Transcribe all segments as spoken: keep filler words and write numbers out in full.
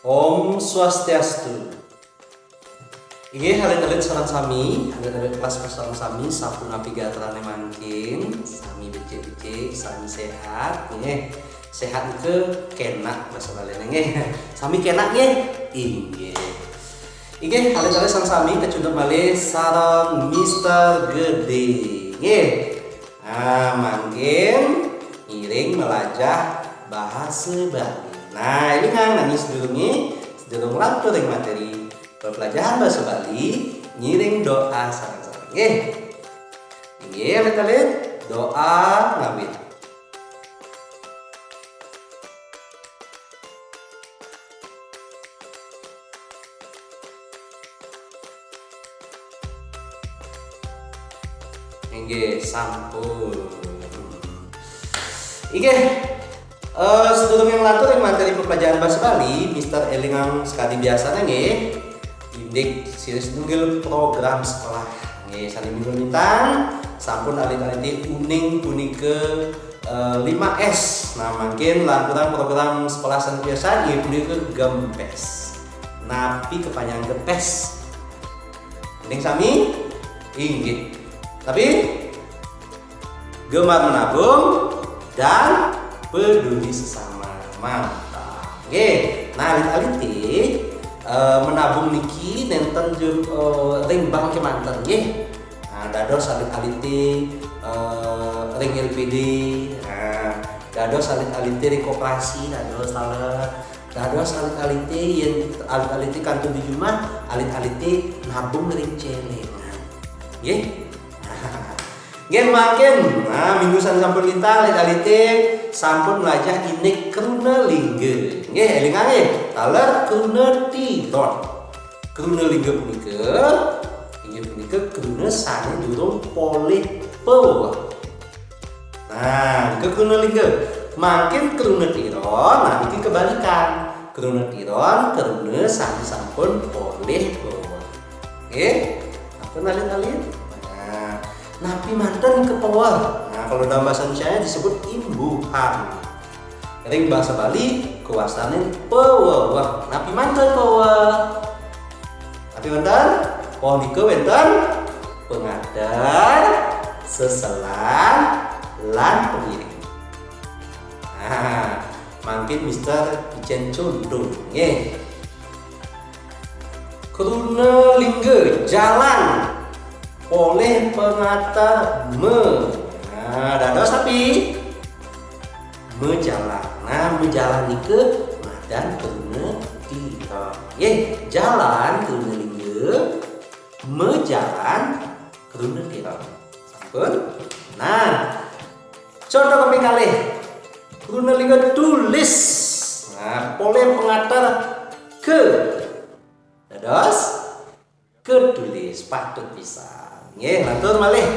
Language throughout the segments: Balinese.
Om Swastiastu. Inggih, alit-alit sareng sami, alit-alit kelas sareng sami, sapunapi gatrané mangkin, sami becik-becik, sami séhat, nggih. Séhat nika kénak basa Baliné, nggih. Sami kénak, nggih? Inggih. Inggih, alit-alit sareng sami kacunduk malih sareng Mister Gedé, nggih. Nah, mangkin ngiring melajah bahasa Bali. Nah, élingang nanging sadurungé, sadurung lantur ring materi pepelajahan bahasa Bali, ngiring doa sareng-sareng. Nggih. Inggih, alit-alit, doa ngawit. Inggih, sampun. Inggih, eh, sadurung lantur ring materi pepelajahan bahasa Bali, Mister élingang sakadi biasané nggih. Indik silih sinunggil program sekolah. Nggih, sané minggu lintang, sampun alit-alité uning punika, eh, lima S. Nah, mangkin lanturang program sekolah sané biasa, inggih punika gempes. Napi kepanjangan gempes? Uning sami? Inggih. Tapi gemar menabung dan peduli sesama. Mantap. Nggih. Nah, alit-alité, eh, menabung niki nénten ju-, eh, ring bank kémanten nggih. Nah, dados alit-alité, eh, ring L P D, nah, dados alit-alité ring koperasi, dados taler. Dados alit-alité, yén alit-alité kantun di jumah, alit-alité nabung ring céléngan. Nggih? Nggih, mangkin. Nah, minggu sané sampun lintang, alit-alité sampun mlajah indik kruna lingga. Nggih, élingang nggih. Taler kruna tiron. Kruna lingga punika, inggih punika kruna sané durung polih paweweh. Nah, nika kruna lingga. Mangkin kruna tiron, nah niki kebalikan. Kruna tiron, kruna sané sampun polih paweweh. Nggih? Sampun alit-alit? Nah, napi manten nika paweweh? Nah, kalau dalam bahasa Indonesia disebut imbuhan. Ring basa Bali, kawastanin paweweh. Napi manten paweweh? Napi wénten? Paweweh nika wénten pangater, seselan, lan pangiring. Nah, mangkin Mister icén conto, nggih. Kruna lingga, jalan. Polih pangater ma. Nah, dados napi? Majalan. Nah, majalan nika madan kruna tiron. Nggih, jalan kruna lingga, majalan kruna tiron. Sampun? Nah, conto kaping kalih. Kruna lingga tulis. Nah, polih pangater ka. Dados katulis, patut pisan. Nggih, lantur malih.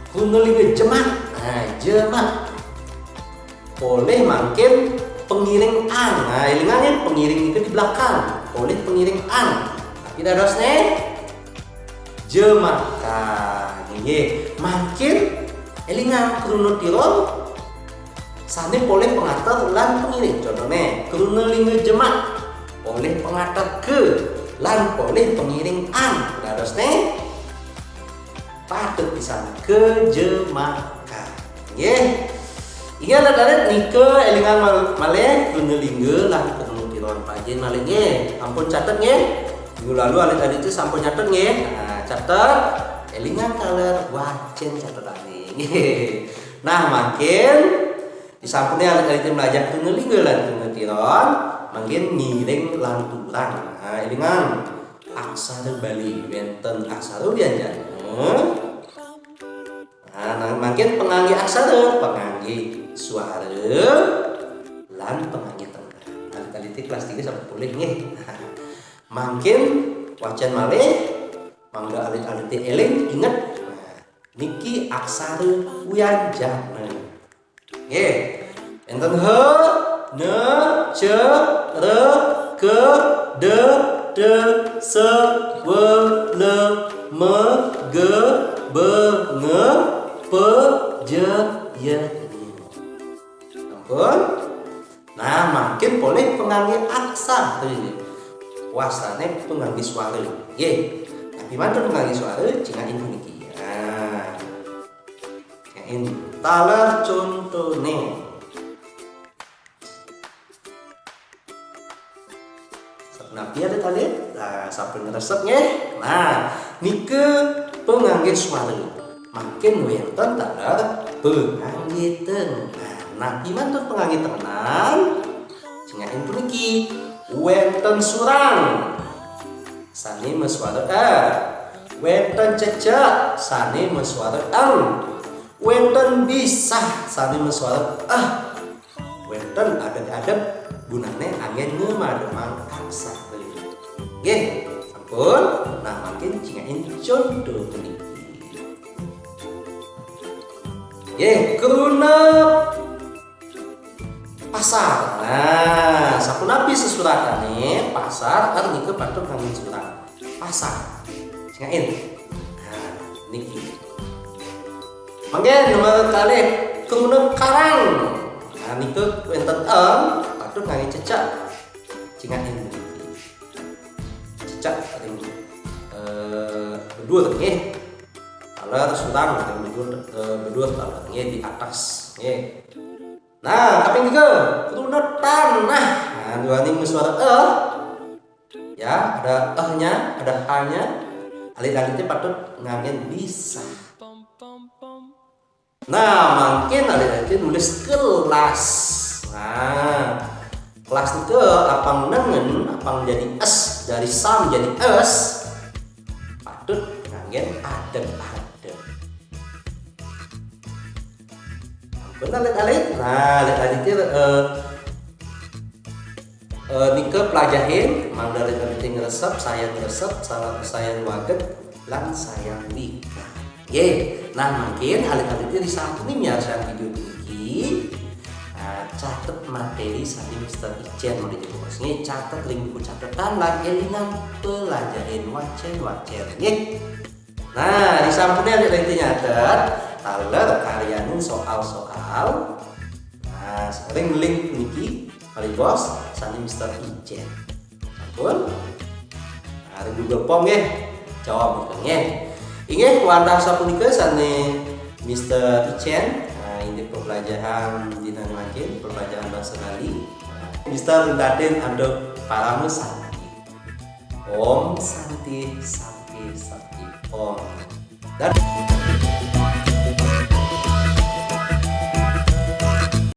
Kruna lingga jemak. Nah, jemak. Polih mangkin pangiring ang. Nah, élingang nggih, pangiring nika di belakang. Polih pangiring ang. Napi dadosné? Jemakan. Nggih. Mangkin élingang kruna tiron sané polih pangater lan pangiring. Contoné, kruna lingga jemak, polih pangater ka lan polih pangiring ang. Dadosné patut pisan, kajemakan. Nggih. Inggih, alit-alit, nika élingang mal-, malih kruna lingga lan kruna tiron. Pajin malih nggih. Ampun catet nggih. Minggu lalu alit-alit itu sampun nyatet nggih. Nah, catet, élingang taler wacén catetané. Nggih. Nah, mangkin disampuné alit-alit mlajah kruna lingga lan kruna tiron, mangkin ngiring lanturang. Nah, élingang aksara Bali wénten aksara wianjana. Nah, nah, mangkin panganggé aksara, panganggé suara, lan panganggé tengah. Alit-alit kelas tiga sampun polih nggih. Mangkin wacén malih, mangda alit-alit éling, inget. Nah, niki aksara wianjana. Nggih. Énten ha, na, ca, ra, ka, da, da, sa, wa, la, ma, ga, ba, nga, pa, ja, ya, nya. Ampun. Nah, mangkin polih pangangge aksar to ini. Wastané pangangge suara. Nggih. Napi manten pangangge suara, cingakin puniki. Nah. Cingakin. Taler contoné. Sapunapi alit-alit? Nah, sampun ngresep nggih. Nah, nika pangangge suara. Mangkin wénten taler pangangge teng. Nah, napi manten pangangge tengenan? Cingakin puniki, wénten surang sané masuara é. Wénten cecek sané masuara eng. Wénten bisah sané masuara éh. Wénten adeg-adeg gunané anggén ngamademang aksara. Nggih, sampun. Nah, mangkin cingakin conto puniki. Nggih, kruna pasar. Nah, sapunapi sesuratané pasar, er nika patut nganggén surang. Pasar. Cingakin. Nah, niki. Mangkin nomor kalih, kruna karang. Nah, nika wénten eng, patut nganggé cecek. Cingakin niki. Cecek ring, eh, bedur nggih. Taler surang ring bedur, eh, bedur taler nggih di atas nggih. Nah, kaping tiga, kruna tanah. Nah, duaning masuara éh. Ya, ada éh-nya, ada H-nya. Alit-alité patut nganggén bisah. Nah, mangkin alit-alité nulis kelas. Nah, kelas nika apang nengen, apang jadi es, dari sam jadi es. Patut nganggén adeg-adeg. Ampun alit-alit. Nah, alit-alit, eh, eh, nika pelajahin, mangda alit-alit ngresep, sayan ngresep, sayan, sayan wadeg, lan sayan wika. Nggih. Nah, mangkin alit-alit risampun miarsang video niki. Nah, catet materi saking Mister Icén mangda jebos. Nggih, catet ring buku catetan lan élingang pelajahin wacén-wacén. Nggih. Nah, disampuné alit-alit nyatet, taler karyanin soal-soal. Nah, ring link puniki, malih jebos, sané Mister Icén. Sampun? Nah, ring Google Form nggih. Jawab nggih. Inggih, wantah sapunika sané Mister Icén, nah, indik pembelajaran dina mangkin, pembelajaran basa Bali. Nah, Mister Radén Ando Parama Santi. Om Santi, Santi, Santi, Om. Dan